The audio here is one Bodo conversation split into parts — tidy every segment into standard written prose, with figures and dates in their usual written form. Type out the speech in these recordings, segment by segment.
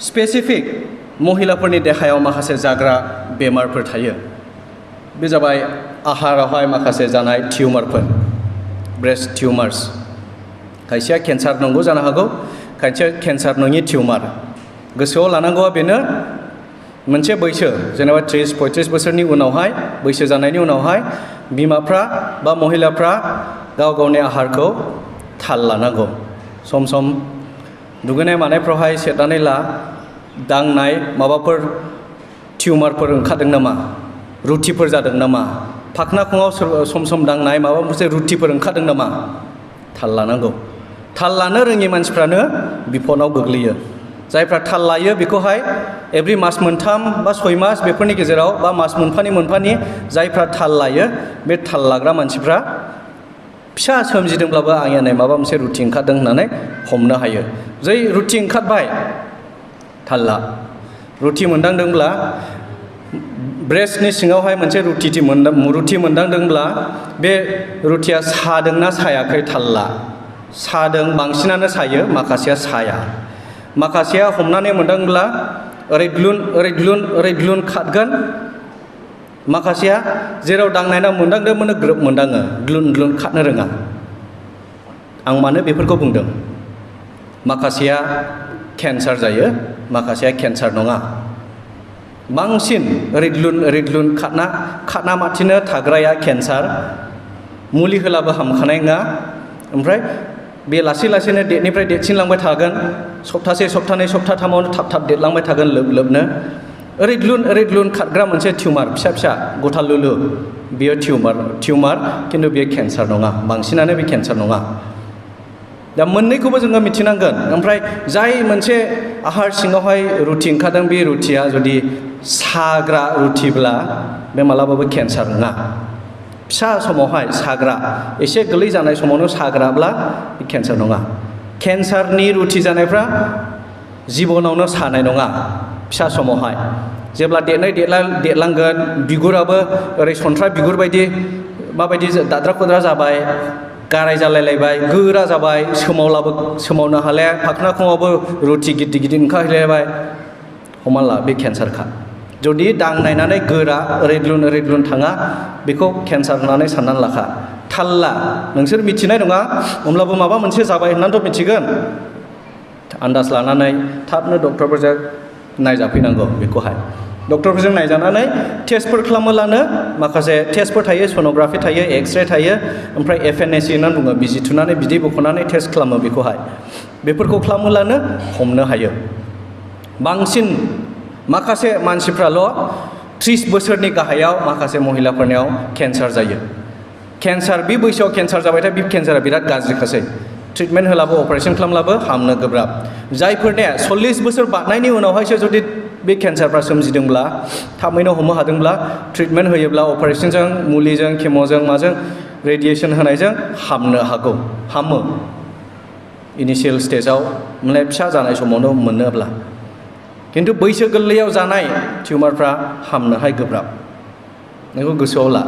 स्पेसिफिक महिलाफोरनि देहायाव माखासे जाग्रा बेमारफोर थायो बे जाबाय आहारावहाय माखासे जानाय टिउमारफोर ब्रेस्ट टिउमार्स खायसेया केन्सार नंगौ जानो हागौ खायसेया केन्सार नङि टिउमार गोसोआव लानांगौआ बेनो मोनसे बैसो जेनेबा 30-35 बोसोरनि उनावहाय बैसो जानायनि उनावहाय बिमाफ्रा बा महिलाफ्रा गाव गावनि आहारखौ थाल लानांगौ सम सम दुगैनाय मानायफ्रावहाय सेरनानै ला दांनाय माबाफोर टिउमारफोर ओंखारदों नामा रुटिफोर जादों नामा फाखना खुङाव सम सम दांनाय माबा मोनसे रुटिफोर ओंखारदों नामा थाल लानांगौ थाल लानो रोङि मानसिफ्रानो बिपदआव गोग्लैयो जायफ्रा थाल लायो बेखौहाय एभ्रि मास मोनथाम बा 6 मास बेफोरनि गेजेराव बा मास मोनफानि जायफ्रा थाल लायो बे थाल लाग्रा मानसिफ्रा फिसा सोमजिदोंब्लाबो आंनिया माबा मोनसे रुटि ओंखारदों होननानै हमनो हायो जै रुटि ओंखारबाय थाल ला रुटि मोनदांदोंब्ला ब्रेस्टनि सिङावहाय मोनसे रुटि मोनदांदोंब्ला बे रुटिया सादोंना सायाखै थाल ला सादों बांसिनानो सायो माखासेया साया माखासेया हमनानै मोनदोंब्ला ओरै ग्लुन खादगोन माखासेया जेराव दांनायना मोनदांदोंमोन ग्रोब मोनदाङो ग्लुन खादनो रोङा आं मानो बेफोरखौ बुंदों माखासेया केन्सार जायो माखासेया केन्सार नङा बांसिन ओरै ग्लुन खादना माथिनो थाग्राया केन्सार मुलि होलाबो हामखानाय नङा ओमफ्राय बे लासै लासैनो देरनिफ्राय देरसिनलांबाय थागोन सप्तासे सप्तानै सप्ताथामावनो थाब देरलांबाय थागोन लोबनो ओरै ग्लुन खादग्रा मोनसे टिउमार फिसा गथा लुलु बेयो टिउमार खिन्थु बेयो केन्सार नङा बांसिनानो बे केन्सार नङा दा मोननैखौबो जोङो मिथिनांगोन ओमफ्राय जाय मोनसे आहार सिङावहाय रुटि ओंखारदों बे रुटिया जुदि साग्रा रुटिब्ला बे मालाबाबो केन्सार नङा फिसा समावहाय साग्रा एसे गोरलै जानाय समावनो साग्राब्ला बे केन्सार नङा केन्सारनि रुटि जानायफ्रा जिबनावनो सानाय नङा फिसा समावहाय जेब्ला देरलांगोन बिगुराबो ओरै सन्थ्रा बिगुर बायदि माबायदि दाद्रा खुद्रा जाबाय गाराय जालायलायबाय गोरा जाबाय सोमावनो हाले फाखना खुङावबो रुटि गिदिर ओंखारहैलायबाय हमना ला बे केन्सारखा जुदि दांनायनानै गोरा ओरै ग्लुन थाङा बेखौ केन्सार होननानै साननानै लाखा थाल ला नोंसोर मिथिनाय नङा होमब्लाबो माबा मोनसे जाबाय होननानैथ' मिथिगोन आन्दाज लानानै थाबनो डक्टरफोरजों नायजाफैनांगौ बेखौहाय डक्टरफोरजों नायजानानै टेस्टफोर खालामोलानो माखासे टेस्टफोर थायो सन'ग्राफि थायो एक्सरे थायो ओमफ्राय FNAC होननानै बुङो बिजि थुनानै बिदै बख'नानै टेस्ट खालामो बेखौहाय बेफोरखौ खालामोलानो हमनो हायो बांसिन माखासे मानसिफ्राल' 30 बोसोरनि गाहायाव माखासे महिलाफोरनियाव केन्सार जायो केन्सार बे बैसोआव केन्सार जाबायथाय बे केन्सारा बिराद गाज्रिखासै ट्रिटमेन्ट होलाबो अपारेशन खालामलाबो हामनो गोब्राब जायफोरनिया 40 बोसोर बारनायनि उनावहायसो जुदि बे केन्सारफ्रा सोमजिदोंब्ला थाबैनो हमनो हादोंब्ला ट्रिटमेन्ट होयोब्ला अपारेशनजों मुलिजों केम'जों माजों रेडिएसन होनायजों हामनो हागौ हामो इनिशियेल स्टेजाव माने फिसा जानाय समावनो मोनोब्ला खिन्थु बैसो गोरलैयाव जानाय टिउमारफ्रा हामनोहाय गोब्राब नोंखौ गोसोआव ला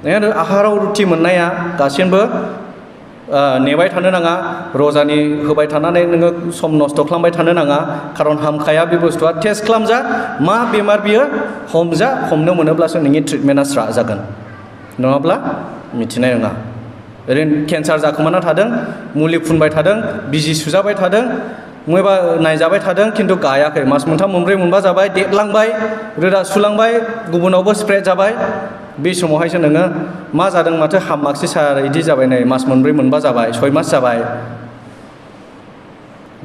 नों आहाराव रुटि मोननाया गासिबो नेबाय थानो नाङा रजानि होबाय थानानै नोङो सम नस्थ' खालामबाय थानो नाङा खारन हामखाया बे बुस्थुआ टेस्ट खालामजा मा बेमार बियो हमनो मोनोब्लासो नोंनि ट्रिटमेन्टआ स्रा जागोन नङाब्ला मिथिनाय नङा ओरैनो केन्सार जाखोमाना थादों मुलि फुनबाय थादों बिजि सुजाबाय थादों मबेबा नायजाबाय थादों खिन्थु गायाखै मास मोनथाम मोनब्रै मोनबा जाबाय देरलांबाय रोदा सुलांबाय गुबुनावबो स्प्रेड जाबाय बे समावहायसो नोङो मा जादों माथो हामाखिसै सार बिदि जाबाय नै मास मोनब्रै मोनबा जाबाय 6 मास जाबाय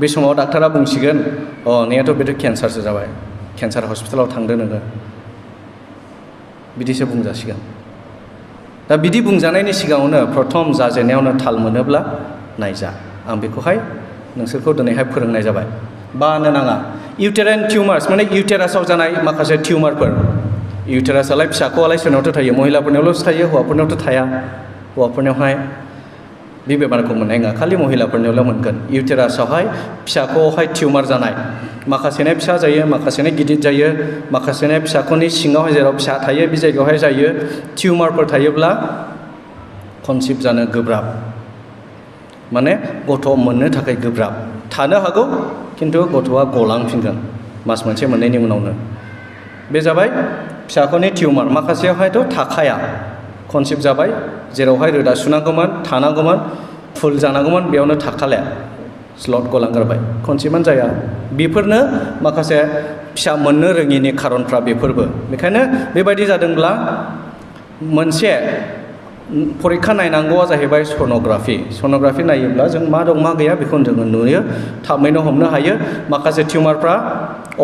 बे समाव डाक्टारा बुंसिगोन नैयाथ' बेथ' केन्सारसो जाबाय केन्सार हस्पिटालाव थांदो नोङो बिदिसो बुंजासिगोन दा बिदि बुंजानायनि सिगाङावनो प्रथम जाजेननायावनो थाल मोनोब्ला नायजा आं बेखौहाय नोंसोरखौ दिनैहाय फोरोंनाय जाबाय बानो नाङा इउटेराइन टिउमार्स माने इउटेरासाव जानाय माखासे टिउमारफोर इउटेरासालाय फिसाखौआलाय सोरनावथ' थायो महिलाफोरनियावल'सो थायो हौवाफोरनियावथ' थाया हौवाफोरनियावहाय बे बेमारखौ मोननाय नङा खालि महिलाफोरनियावल' मोनगोन इउटेरासावहाय फिसाखौहाय टिउमार जानाय माखासेना फिसा जायो माखासेना गिदिर जायो माखासेना फिसाख'नि सिङावहाय जेराव फिसा थायो बे जायगायावहाय जायो टिउमारफोर थायोब्ला कनसिभ जानो गोब्राब माने गथ' मोननो थाखाय गोब्राब थानो हागौ किन्तु गथ'आ गलांफिनगोन मास मोनसे मोननैनि उनावनो बे जाबाय फिसाख'नि टिउमार माखासेयावहायथ' थाखाया कनसेप्ट जाबाय जेरावहाय रोदा सुनांगौमोन थानांगौमोन फुल जानांगौमोन बेयावनो थाखाले स्लट गलांगारबाय कनसेप्टआनो जाया बेफोरनो माखासे फिसा मोननो रोङिनि खारनफ्रा बेफोरबो बेखायनो बेबायदि जादोंब्ला मोनसे परीक्षा नायनांगौआ जाहैबाय सन'ग्राफि नायोब्ला जों मा दं मा गैया बेखौ जोङो नुयो थाबैनो हमनो हायो माखासे टिउमारफ्रा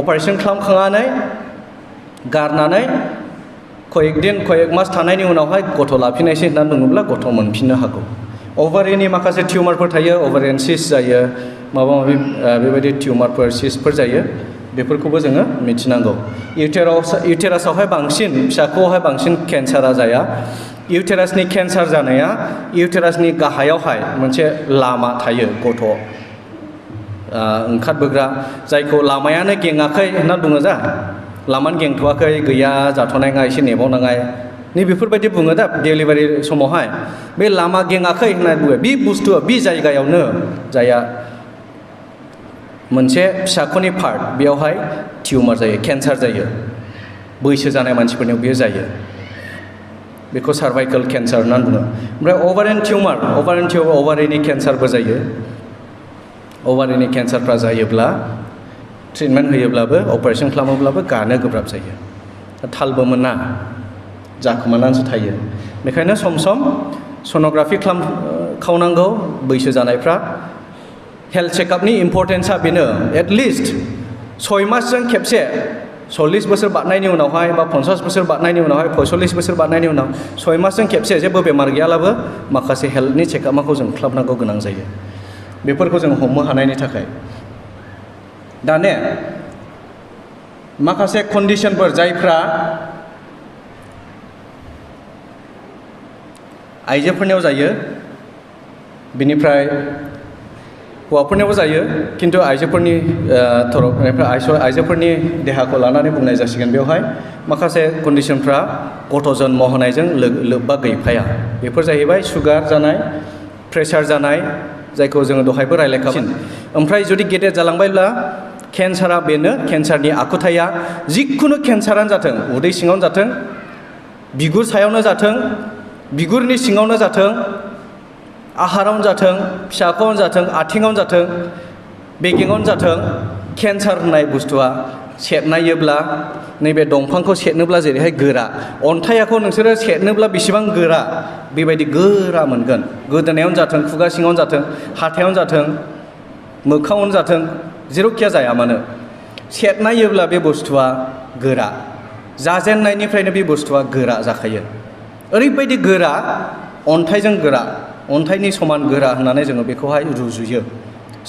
अपारेशन खालामखांनानै गारनानै कয়েक मास थानायनि उनावहाय गथ' लाफिननायसै होननानै बुङोब्ला गथ' मोनफिननो हागौ अभारिनि माखासे टिउमारफोर थायो अभारियान सिस्ट जायो माबा माबि बेबायदि टिउमारफोर सिस्टफोर जायो बेफोरखौबो जोङो मिथिनांगौ इउटेरासआवहाय बांसिन फिसाखौहाय बांसिन केन्सारा जाया इउटेरासनि केन्सार जानाया इउटेरासनि गाहायावहाय मोनसे लामा थायो गथ' ओंखारबोग्रा जायखौ लामायानो गेङाखै होनना बुङो जा लामानो गेंथ'वाखै गैया जाथ'नाङा एसे नेबावनाङा नै बेफोरबायदि बुङो दा डेलिभारि समावहाय बे लामा गेङाखै होननानै बुङो बे बुस्थुआ बे जायगायावनो जाया मोनसे फिसाख'नि पार्ट बेयावहाय टिउमार जायो केन्सार जायो बैसो जानाय मानसिफोरनियाव बेयो जायो बेखौ सार्भाइकेल केन्सार होननानै बुङो ओमफ्राय अभारियान टिउमार अभारिनि केन्सारबो जायो अभारिनि केन्सारफ्रा जायोब्ला ट्रिटमेन्ट होयोब्लाबो अपारेशन खालामोब्लाबो गानो गोब्राब जायो थालबो मोना जाखोमानानैसो थायो बेखायनो सम सम सन'ग्राफि खालामनांगौ बैसो जानायफ्रा हेल्थ चेकआपनि इम्परटेन्सआ बेनो एटलिस्ट 6 मासजों खेबसे 40 बोसोर बारनायनि उनावहाय बा 50 बोसोर बारनायनि उनावहाय 45 बोसोर बारनायनि उनाव 6 मासजों खेबसे जेबो बेमार गैयाब्लाबो माखासे हेल्थनि चेकआपखौ जों खालामनांगौ गोनां जायो बेफोरखौ जों हमनो हानायनि थाखाय दाने माखासे कन्डिशनफोर जायफ्रा आइजोफोरनियाव जायो बिनिफ्राय हौवाफोरनियावबो जायो किन्तु आइजोफोरनि थरफनिफ्राय आइजोफोरनि देहाखौ लानानै बुंनाय जासिगोन बेवहाय माखासे कन्डिशनफ्रा गथ' जन्म होनायजों लोब्बा गैफाया बेफोर जाहैबाय सुगार जानाय प्रेसार जानाय जायखौ जोङो दहायबो रायलायखाबाय ओमफ्राय जुदि गेदेर जालांबायब्ला केन्सारा बेनो केन्सारनि आखुथाया जिखुनु केन्सारानो जाथों उदै सिङावनो जाथों बिगुर सायावनो जाथों बिगुरनि सिङावनो जाथों आहारावनो जाथों फिसाख'आवनो जाथों आथिङावनो जाथों बेगेङावनो जाथों केन्सार होननाय बुस्थुआ सेरनायोब्ला नैबे दंफांखौ सेरनोब्ला जेरैहाय गोरा अन्थाइखौ नोंसोरो सेरनोब्ला बेसेबां गोरा बेबायदि गोरा मोनगोन गोदोनायावनो जाथों खुगा सिङावनो जाथों हाथायावनो जाथों मोखाङावनो जाथों जेरावखिया जाया मानो सेरनायोब्ला बे बुस्थुआ गोरा जाजेननायनिफ्रायनो बे बुस्थुआ गोरा जाखायो ओरैबायदि गोरा अन्थाइजों गोरा अन्थाइनि समान गोरा होननानै जोङो बेखौहाय रुजुयो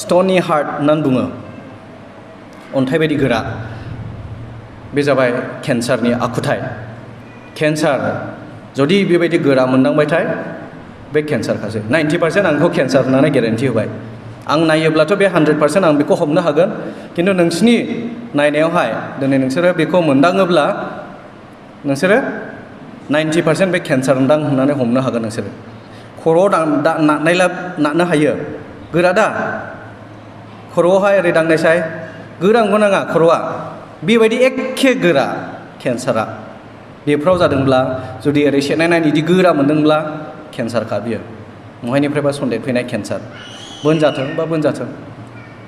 स्ट'ननि हार्ट होननानै बुङो अन्थाइ बायदि गोरा बे जाबाय केन्सारनि आखुथाय केन्सार जुदि बेबायदि गोरा मोनदांबायथाय बे केन्सारखासो 90% आं बेखौ केन्सार होननानै गेरेन्टि होबाय आं नायोब्लाथ' बे 100% आं बेखौ हमनो हागोन किन्तु नोंसिनि नायनायावहाय दिनै नोंसोरो बेखौ मोनदाङोब्ला नोंसोरो 90% बे केन्सार होननानै हमनो हागोन नोंसोरो खर'आव नारनो हायो गोरा दा खर'आवहाय ओरै दांनायसाय गोरा नंगौ नाङा खर'आ बेबायदि एखे गोरा केन्सारा बेफोराव जादोंब्ला जुदि ओरै सेरनाय इदि गोरा मोनदोंब्ला केन्सारखा बियो महायनिफ्रायबा सन्देर फैनाय केन्सार बोनजाथों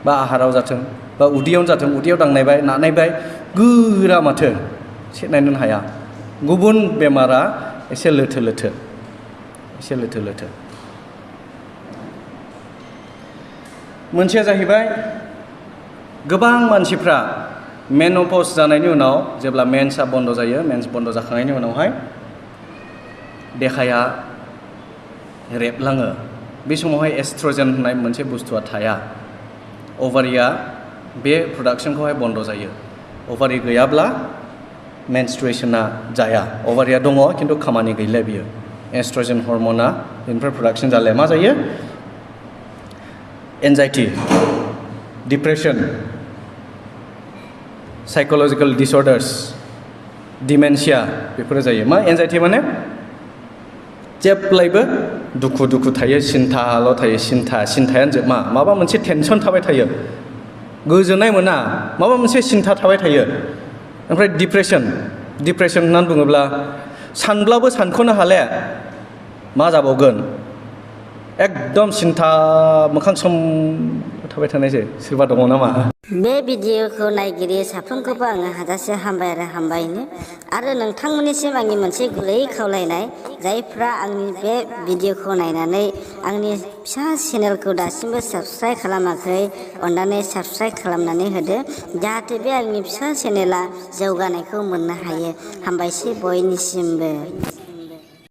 बा आहाराव जाथों बा उदैयावनो जाथों उदैयाव दांनायबाय नारनायबाय गोरा माथो सेरनायनो हाया गुबुन बेमारा एसे लोथो लोथो मोनसेया जाहैबाय गोबां मानसिफ्रा मेन'पज जानायनि उनाव जेब्ला मेन्सआ बन्द जायो मेन्स बन्द जाखांनायनि उनावहाय देहाया रेबलाङो बे समावहाय एस्ट्रजेन होननाय मोनसे बुस्थुआ थाया अभारिया बे प्रडाक्शनखौहाय बन्द जायो अभारि गैयाब्ला मेनस्ट्रुएशना जाया अभारिया दङ किन्तु खामानि गैला बियो एस्ट्रजेन हर्मना बेनिफ्राय प्रडाक्शन जालाया मा जायो एनजाइटि डिप्रेसन साइकोलजिकेल डिसअर्डार्स डिमेनशिया बेफोरो जायो मा एनजाइटि माने जेब्लायबो दुखु थायो सिन्थाल' थायो सिन्थायानो जोब माबा मोनसे टेनसन थाबाय थायो गोजोननाय मोना माबा मोनसे सिन्था थाबाय थायो ओमफ्राय डिप्रेसन होननानै बुङोब्ला सानब्लाबो सानख'नो हाले मा जाबावगोन एकदम सिन्था मोखां सम थाबाय थानायसै सोरबा दङ नामा बे भिडिअखौ नायगिरि साफ्रोमखौबो आङो हाजासे हामबाय आरो हामबायनो आरो नोंथांमोननिसिम आंनि मोनसे गुरै खावलायनाय जायफ्रा आंनि बे भिडिअखौ नायनानै आंनि फिसा चेनेलखौ दासिमबो साबस्क्राइब खालामाखै अन्नानै साबस्क्राइब खालामनानै होदो जाहाथे बे आंनि फिसा चेनेला जौगानायखौ मोननो हायो हामबायसै बयनिसिमबो।